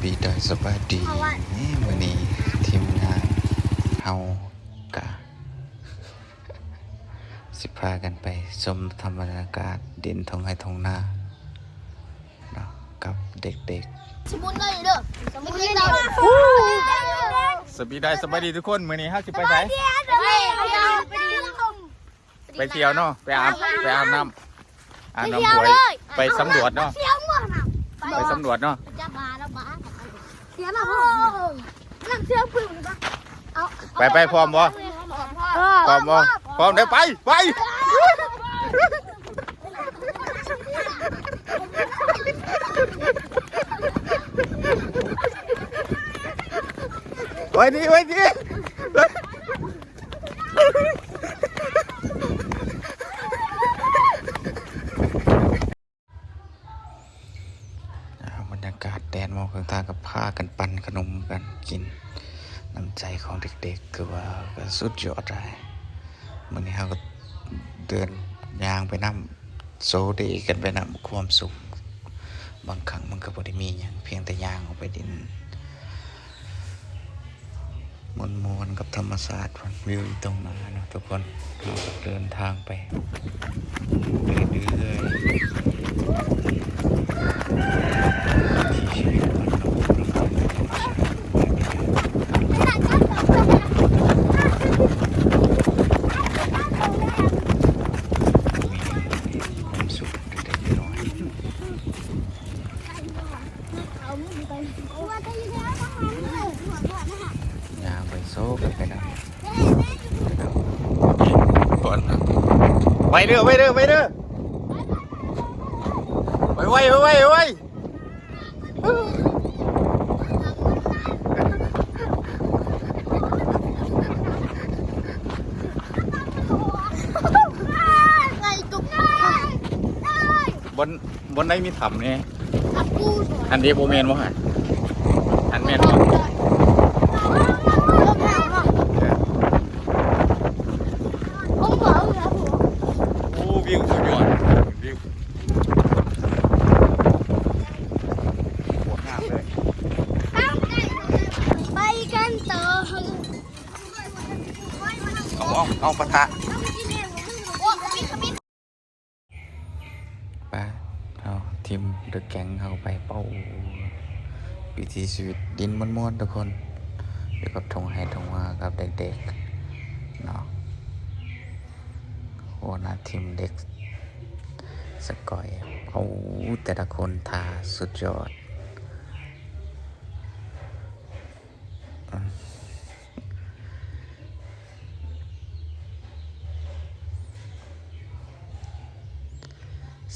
ປີດອຍສະບາຍດີ. ມື້ນີ້ທີມງານເຮົາກະຊິພາກັນໄປຊົມທຳມະຊາດອາກາດ ດິນທົ່ງໄຮ່ທົ່ງນາເນາະ ກັບເດັກໆ. ສະບາຍດີເດີ ສະບາຍດີເດີ ສະບາຍດີ ສະບາຍດີທຸກຄົນ. ມື້ນີ້ເຮົາຊິໄປໃສ? ໄປທ່ຽວເນາະ ໄປອາບ ໄປອາບນ້ຳ ອາບນ້ຳຫ້ວຍ ໄປສຳຫຼວດເນາະ ໄປສຳຫຼວດເນາະ. ໄປ ໄປ ພ້ອມບໍ່? ພ້ອມບໍ່? ພ້ອມແລ້ວ ໄປ ໄປ. ໄວ້ດີ ໄວ້ດີ. ອ່າ ບັນຍາກາດແດດໝອກເຄິ່ງຕາ ກໍພາກັນປັ່ນຂະໜົມກັນກິນ. ນ້ຳໃຈຂອງເດັກໆ ຄືວ່າກໍສຸດຍອດຫຼາຍ. ມື້ນີ້ເຮົາກໍເດີນຍ່າງໄປນຳ ໂຊເດກັນໄປນຳຄວາມສຸກ. ບາງຄັ້ງມັນກໍບໍ່ໄດ້ມີຫຍັງ ພຽງແຕ່ຍ່າງອອກໄປຫຼິ້ນ ມ່ວນໆກັບທຳມະຊາດ ວິວຕົງໜ້າເນາະທຸກຄົນ. ເຮົາກໍເດີນທາງໄປເລື້ອຍໆ ທີ່ຊີວິດບ້ານນອກ ມີຄວາມສຸກ ເລັກໆ ນ້ອຍໆ ຍ່າງໄປໂຊກັນໄປນຳ. ໄປເດີ້ ໄປເດີ້ ໄປເດີ້ ໄປໄວ ໄປໄວ ໄປໄວ. ບ່ອນ ບ່ອນໃດມີຖ້ຳແດ່? ອັນນີ້ບໍ່ແມ່ນບໍ່ຫັ້ນ? ອັນແມ່ນບໍ່? ໂອ້ ວິວສຸດຍອດ ວິວ ໂຄດງາມເລີຍ. ໄປກັນຕໍ່. ເອົາ ເອົາ ເອົາປະທະ. ໄປ ເຮົາທີມເດີແກັງເຮົາໄປເປົ້າ ວິຖີຊີວິດດິນມ່ວນໆ ທຸກຄົນ ຢູ່ກັບທົ່ງໄຮ່ທົ່ງນາກັບເດັກໆເນາະ. ຫົວໜ້າທີມເດັກສະກອຍ ໂອ້ ແຕ່ລະຄົນທ່າສຸດຍອດ.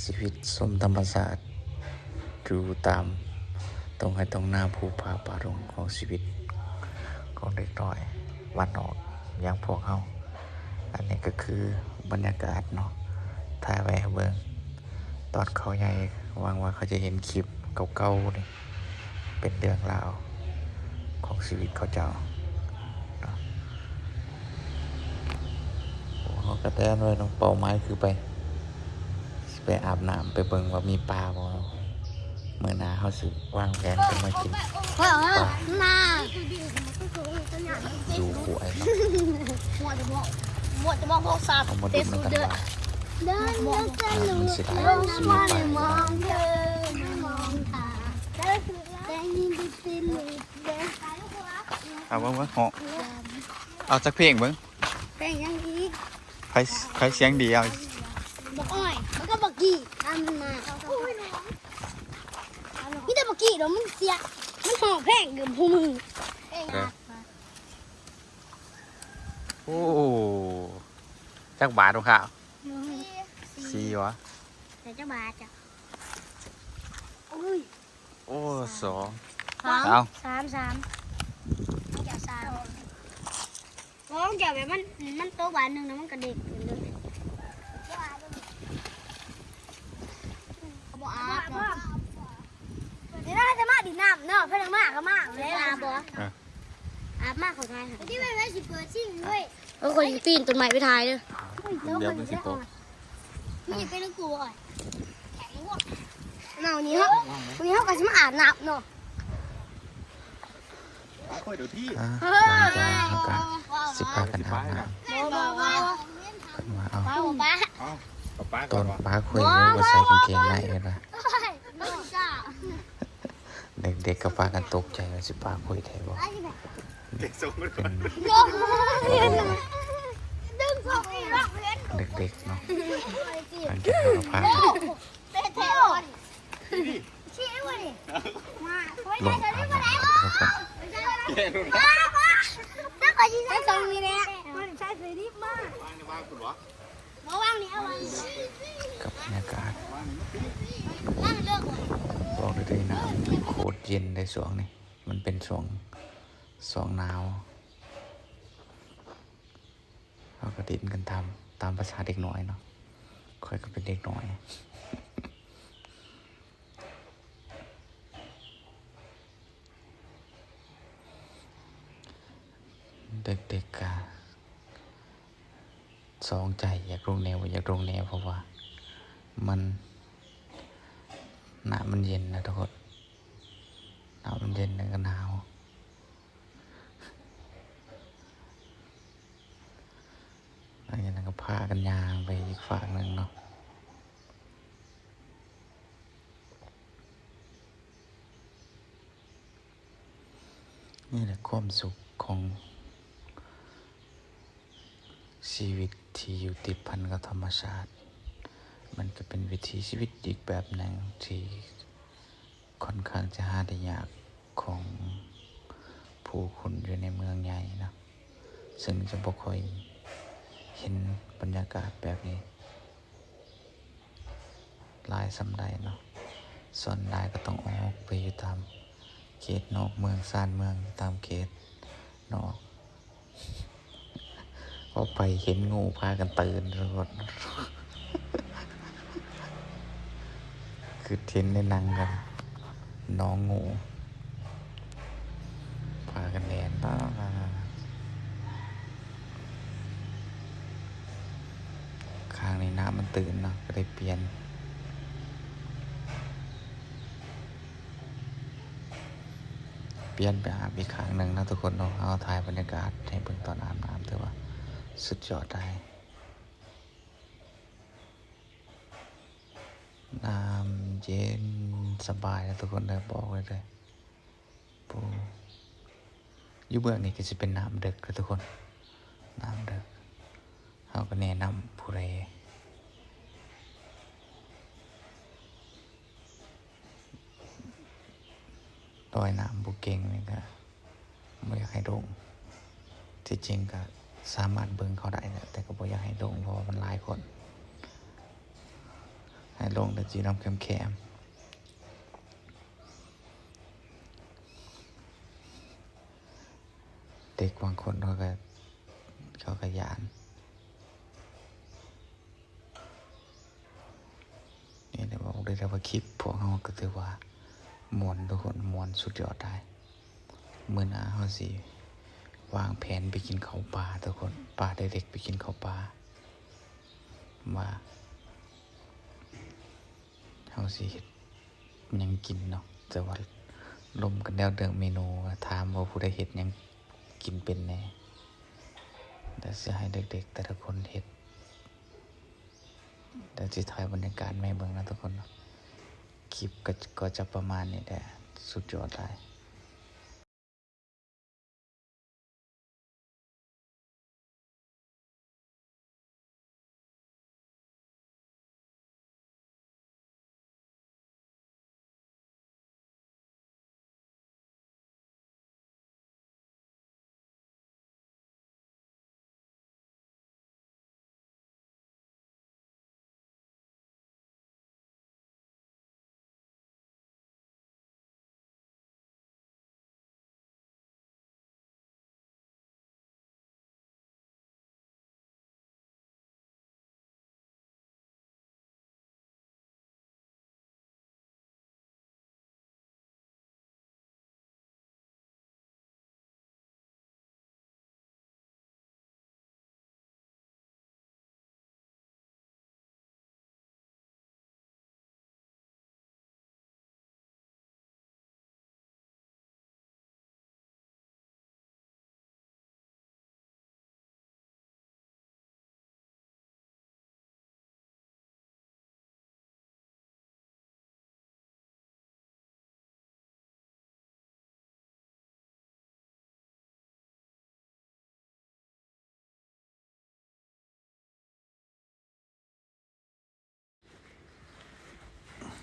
ຊີວິດຊົມທຳມະຊາດ ຢູ່ຕາມທົ່ງໄຮ່ທົ່ງນາ ພູຜາປ່າດົງ ຂອງຊີວິດຂອງເດັກນ້ອຍບ້ານນອກຢ່າງພວກເຮົາ. ອັນນີ້ກໍຄືບັນຍາກາດເນາະ ຖ່າຍໄວ້ໃຫ້ເບິ່ງ. ຕອນເຂົາໃຫຍ່ ຫວັງວ່າເຂົາຈະເຫັນຄລິບເກົ່າໆນີ້ ເປັນເລື່ອງລາວຂອງຊີວິດເຂົາເຈົ້າເນາະ. ໂອ້ ເຮົາກໍແຕ່ນໄວ້ເນາະ ເປົ້າໝາຍຄືໄປ ຊິໄປອາບນ້ຳ ໄປເບິ່ງວ່າມີປາບໍ່. ມື້ໜ້າເຮົາຊິວາງແຜນກັນມາກິນປາ ມາ ຢູ່ຫ້ວຍເນາະ. ເຮົາມາດຸນນຳກັນວ່າ ມັນຊິໄດ້ ມັນຊິມີປາ. ເອົາເບິ່ງ ເບິ່ງ ເຮົາ ເອົາຈັກເພງເບິ່ງ. ເພງຫຍັງອີກ? ໃຜ ໃຜສຽງດີ ເອົາ. ບັກອ້ອຍ ມັນກໍບັກກີ້ ຕາມມັນມາ. ມີແຕ່ບັກກີ້ດອກ ມັນສຽງ ມັນຮ້ອງແພງກວ່າພວກມຶງ. ເອີ ໂອ້ ຈັກບາດຂອງຂ້າ? ສີ່ ສີ່ຫວາ? ແຕ່ຈັກບາດຈ້ະ? ໂອ້ຍ ໂອ້ ສອງ ສາມ ເອົາ ສາມ ສາມ ເຈົ້າສາມ. ບໍ່ ຂອງເຈົ້າແບບມັນ ມັນໂຕບາດໜຶ່ງນະ ມັນກະເດັກຂຶ້ນເລີຍ. ບໍ່ອາບບໍ່? ນີ້ນະ ຈະມາດິນນ້ຳເນາະ ເພິ່ນມາກໍມາແລ້ວ. ອາບບໍ່? ເອີ ອາບມາ ຂໍຖ່າຍໃຫ້. ທີ່ໄວ້ໄວ້ຊິເປີດຊິງເວີ້ຍ. ເອີ ຂ້ອຍຊິປີນຕົ້ນໄມ້ໄປຖ່າຍເດີ. ດຽວມັນຊິຕົກ. ມັນຊິເປັນຄືກູບໍ່? ເນາະ ນີ້ເຮົາ ມື້ນີ້ເຮົາກໍຊິມາອາບນ້ຳເນາະ. ອາ ຫຼັງຈາກນັ້ນເຮົາກະຊິພາກັນອາບນ້ຳ ເພິ່ນວ່າ ເອົາ ເອົາ ເອົາ ຕອນປາຂ້ອຍ ບໍ່ໃສ່ກາງເກງໃນ ເພິ່ນວ່າ ເດັກໆ ກໍພາກັນຕົກໃຈວ່າຊິປາຂ້ອຍແທ້ບໍ່ ເປັນ ເດັກໆ ເນາະ ຫຼັງຈາກນັ້ນກໍພາກັນ ລົງອາບນ້ຳ ກັບບັນຍາກາດ ບອກໄດ້ເລີຍ ນ້ຳໂຄດເຢັນເດ້ຊ່ວງນີ້ ມັນເປັນຊ່ວງ ຊ່ວງໜາວ ເຮົາກໍຫຼິ້ນກັນຕາມ ຕາມພາສາເດັກນ້ອຍເນາະ ຂ້ອຍກໍເປັນເດັກນ້ອຍ ເດັກໆ ກະຊອງໃຈ ຢາກລົງແນວ ບໍ່ຢາກລົງແນວ ເພາະວ່າມັນ ນ້ຳມັນເຢັນນະທຸກຄົນ ນ້ຳມັນເຢັນ ແລ້ວກໍໜາວ ຫຼັງຈາກນັ້ນກໍພາກັນຍ່າງໄປອີກຟາກໜຶ່ງເນາະ. ນີ້ແຫຼະຄວາມສຸກຂອງຊີວິດທີ່ຢູ່ຕິດພັນກັບທຳມະຊາດ. ມັນກໍເປັນວິຖີຊີວິດອີກແບບໜຶ່ງທີ່ ຂ້ອນຂ້າງຈະຫາໄດ້ຍາກຂອງຜູ້ຄົນຢູ່ໃນເມືອງໃຫຍ່ເນາະ ເຊິ່ງຈະບໍ່ຄ່ອຍເຫັນບັນຍາກາດແບບນີ້ຫຼາຍສ່ຳໃດເນາະ. ສ່ວນຫຼາຍກໍຕ້ອງອອກໄປຢູ່ຕາມເຂດນອກເມືອງຊານເມືອງ ຕາມເຂດນອກ. ອອກໄປເຫັນງູພາກັນຕື່ນໂລດ ຄືເຫັນໃນໜັງກັນ ໜອງງູ ພາກັນແລ່ນ ຂ້າງນີ້ນ້ຳມັນຕື້ນເນາະ ກໍໄດ້ປ່ຽນ. ປ່ຽນໄປອາບອີກຄັ້ງໜຶ່ງເນາະທຸກຄົນເນາະ. ເຮົາຖ່າຍບັນຍາກາດໃຫ້ເບິ່ງຕອນອາບນ້ຳ ຖືວ່າສຸດຍອດຫຼາຍ. ນ້ຳເຢັນສະບາຍເດີທຸກຄົນເດີ ບອກໄວ້ເລີຍ. ໂອ້ ຢູ່ເບື້ອງນີ້ກໍຊິເປັນນ້ຳເດິກເດີທຸກຄົນ ນ້ຳເດິກ. ເຮົາກໍແນະນຳຜູ້ໃດ ລອຍນ້ຳບໍ່ເກັ່ງນີ້ກະບໍ່ຢາກໃຫ້ລົງ. ທີ່ຈິງກະສາມາດເບິ່ງເຂົາໄດ້ແຫຼະ ແຕ່ກໍບໍ່ຢາກໃຫ້ລົງ ເພາະວ່າມັນຫຼາຍຄົນ. ໃຫ້ລົງແຕ່ຈີນຳແຄມໆ. ເດັກບາງຄົນເຂົາກະ ເຂົາກະຢ້ານ. ນີ້ແຫຼະ ບອກໄດ້ເລີຍວ່າຄລິບພວກເຮົາກໍຖືວ່າມ່ວນທຸກຄົນ ມ່ວນສຸດຍອດໄດ໋. ມື້ໜ້າເຮົາຊິວາງແຜນໄປກິນເຂົ້າປ່າທຸກຄົນ ພາເດັກໆໄປກິນເຂົ້າປ່າ ວ່າເຮົາຊິເຮັດຫຍັງກິນເນາະ. ແຕ່ວ່າລົມກັນແລ້ວເລື່ອງເມນູ ຖາມວ່າຜູ້ໃດເຮັດຫຍັງກິນເປັນແດ່ ແລ້ວຊິໃຫ້ເດັກໆແຕ່ລະຄົນເຮັດ. ດຽວຊິຖ່າຍບັນຍາກາດໃຫ້ເບິ່ງນະທຸກຄົນເນາະ. ຄລິບກໍ ກໍຈະປະມານນີ້ແຫຼະ ສຸດຍອດຫຼາຍ.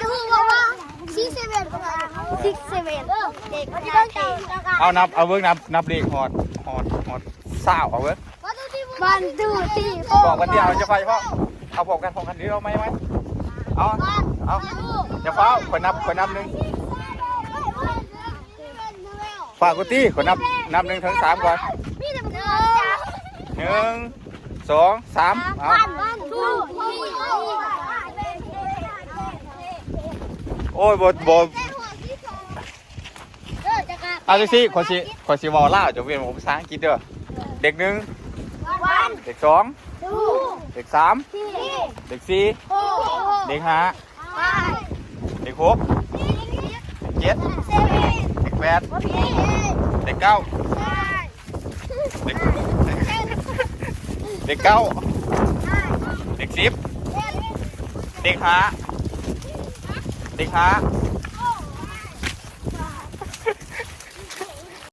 ຈະຮູ້ວ່າ six seven six seven ເດັກ ເອົານັບ ເອົາເບິ່ງ ນັບ ນັບເລກຮອດ ຮອດ ຮອດຊາວ ເອົາເບິ່ງ one two three four ບອກກັນດຽວ ຈະໄປພ້ອມ ເອົາພ້ອມກັນ ພ້ອມກັນ ດຽວ ເອົາໃໝ່ ເອົາ ເອົາ ຢ່າຟ້າວ ຂ້ອຍນັບ ຂ້ອຍນັບໜຶ່ງ ຝາກກູຕີ ຂ້ອຍນັບ ນັບໜຶ່ງເຖິງສາມກ່ອນ ໜຶ່ງ ສອງ ສາມ ເອົາ ໂອ້ຍ ບໍ່ ບໍ່ ເອົາຈັ່ງຊີ້ ຂ້ອຍຊິ ຂ້ອຍຊິເວົ້າລາວ ເຈົ້າປ່ຽນເປັນພາສາອັງກິດເດີ ເດັກໜຶ່ງ ເດັກສອງ ເດັກສາມ ເດັກສີ່ ເດັກຫ້າ ເດັກຫົກ ເຈັດ ເດັກແປດ ເດັກເກົ້າ ເດັກ ເດັກເກົ້າ ເດັກສິບ ເດັກຫ້າ สวัสดีครับ